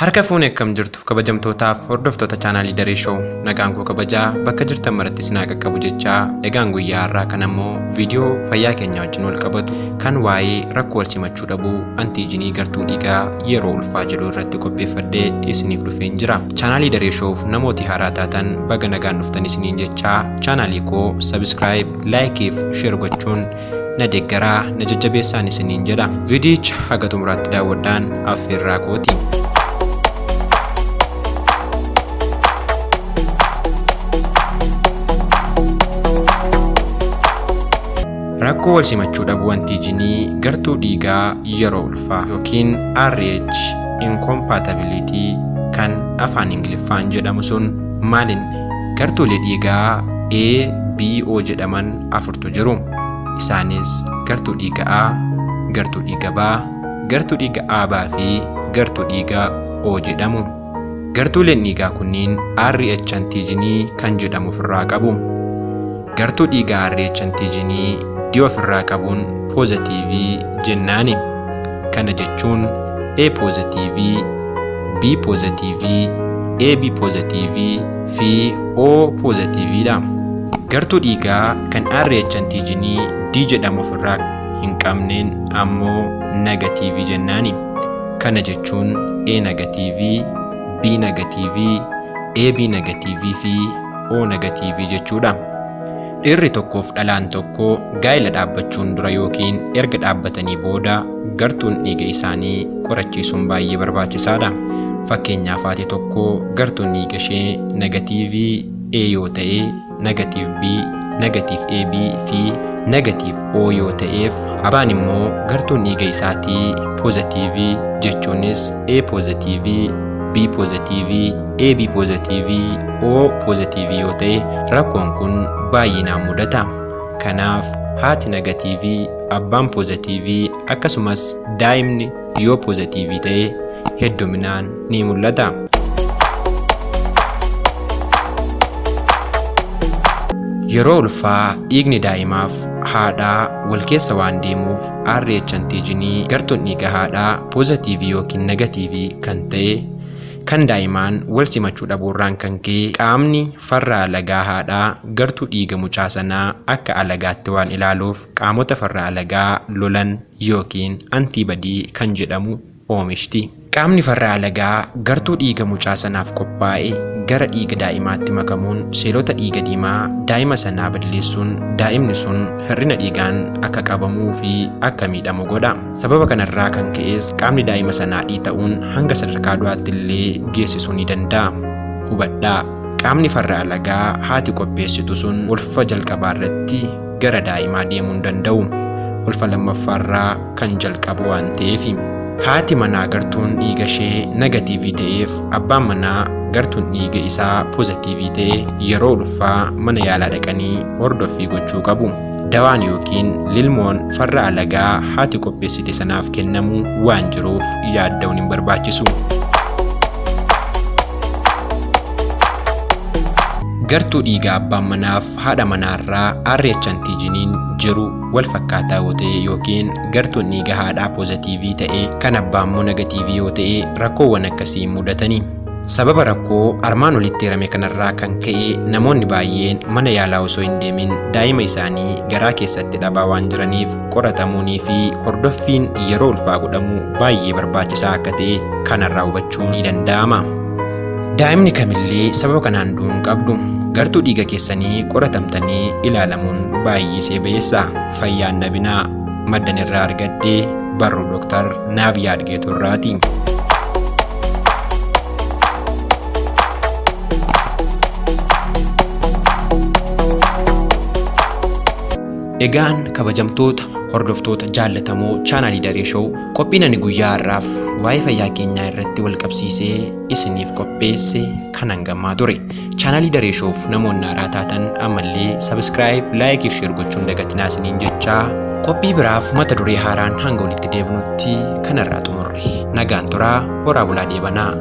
Harka fuune akkam jirtu kabajamtootaaf hordoftoota chaanaalii Daree Show nagaan koo kabajaa bakka jirtan maratti isin haa qaqqabu jechaa egaan guyyaa har'aa kan ammoo viidiyoo fayyaa keenya wajjin wal qabatu kan waa'ee rakkoo wal simachuu dhabuu antiijinii gartuu dhiigaa yeroo ulfaa jedhu irratti qopheeffadhee isiniif dhufeen jira. Chaanaalii Daree Showf namooti haaraa taatan baga nagaan dhuftan isiniin jechaa chaanaalii koo subscribe, like fi share gochuun na deeggaraa na jajjabeessaan isiniin jedha. Viidiyicha haga xumuraatti daawwadhaan affeerraa kooti. Rakkoo wal simachuu dhabuu antiijinii gartuu dhiigaa yeroo ulfaa yookiin RH incompatibility kan afaan Ingiliffaan jedhamu sun maalinni? Gartuulee dhiigaa A, B, O jedhaman afurtu jiru. Isaanis gartuu dhiiga A, gartuu dhiiga B, gartuu dhiiga AB fi gartuu dhiiga O jedhamu. Gartuuleen dhiigaa kunniin RH antiijinii kan jedhamu ofirraa qabu. Gartuu dhiigaa RH antiijinii D ofirraa qabuun poozatiivii jennaani. Kana jechuun A poozatiivii, B poozatiivii, AB poozatiivii fi O poozatiiviidha. Gartuu dhiigaa kan RH antiijinii D jedhamu ofirraa hin qabneen ammoo nagatiivii jennaani. Kana jechuun A nagatiivii, B nagatiivii, AB nagatiivii fi O nagatiivii jechuudha. Dhiirri tokkoof dhalaan tokko gaa'ela dhaabbachuun dura yookiin erga dhaabbatanii booda gartuun dhiiga isaanii qorachiisuun baay'ee barbaachisaadha. Fakkeenyaaf haati tokko gartuun dhiiga ishee nagatiivii A yoo ta'e, negative B, negative AB fi negative O yoo ta'eef abbaan immoo gartuun dhiiga isaatii poozatiivii jechuunis A poozatiivii, B poozatiivii, AB poozatiivii, O poozatiivii yoo ta'e rakkoon kun baay'inaan mudata. Kanaaf haati nagatiivii, abbaan poozatiivii akkasumas daa'imni yoo poozatiivii ta'e hedduminaan ni mul'ata. Yeroo ulfaa dhiigni daa'imaaf haadhaa wal keessa waan deemuuf RH antiijinii gartuun dhiiga haadhaa poozatiivii yookiin nagatiivii kan ta'e kan daa'imaan wal simachuu dhabuurraan kan ka'e qaamni farra alagaa haadhaa gartuu dhiiga mucaa sanaa akka alagaatti waan ilaaluuf qaamota farra alagaa lolan yookiin antiibadii kan jedhamu oomishti. Qaamni farra alagaa gartuu dhiiga mucaa sanaaf qophaa'e gara dhiiga daa'imaatti makamuun seelota dhiiga diimaa daa'ima sanaa balleessuun daa'imni sun hir'ina dhiigaan akka qabamuu fi akka miidhamu godha. Sababa kanarraa kan ka'es qaamni daa'ima sanaa dhiita'uun hanga sadarkaa du'aatti illee geessisuu ni danda'a. Hubadhaa! Qaamni farra alagaa haati qopheessitu sun ulfa jalqabaa irratti gara daa'imaa deemuu hin danda'u. Ulfa lammaffaarraa kan jalqabu waan ta'eefi. Haati manaa gartuun dhiiga ishee nagatiivii ta'eef abbaan manaa gartuun dhiiga isaa poozatiivii ta'e yeroo ulfaa mana yaalaa dhaqanii hordoffii gochuu qabu. Dawaan yookiin lilmoon farra alagaa haati qopheessite sanaaf kennamu waan jiruuf yaadda'uun hin barbaachisu. Gartuu dhiigaa abbaan manaaf haadha manaarraa RH antiijiniin jiru wal fakkaataa yoo ta'e yookiin gartuun dhiiga haadhaa poozatiivii ta'e kan abbaa immoo nagatiivii yoo ta'e rakkoowwan akkasii hin mudatani. Sababa rakkoo armaan olitti eerame kanarraa kan ka'e namoonni baay'een mana yaalaa osoo hin deemin daa'ima isaanii garaa keessatti dhabaa waan jiraniif qoratamuunii fi hordoffiin yeroo ulfaa godhamu baay'ee barbaachisaa akka ta'e kanarraa hubachuun ni danda'ama. Daa'imni kamillee sababa kanaan du'uu hin qabdu. Gartuu dhiiga keessanii qoratamtanii ilaalamuun baay'isee ba'eessa. Fayyaan dhabinaa. Maddan irraa argadhe barruu Dr. Naaf Yaadgeetuu irraati. Egaan kabajamtoota hordoftoota jaallatamoo chaanaalii Daree Show qophiin ani guyyaa har'aaf waa'ee fayyaa keenyaa irratti wal qabsiisee isiniif qopheesse kan hangammaa ture. Chaanaalii Daree Showf namoonni haaraa taatan ammallee subscribe, like fi share gochuun dagatinaa isiniin jechaa qophii biraaf mata duree haaraan hanga walitti deebinutti kanarraa xumurre. Nagaan turaa, horaa bulaa deebanaa.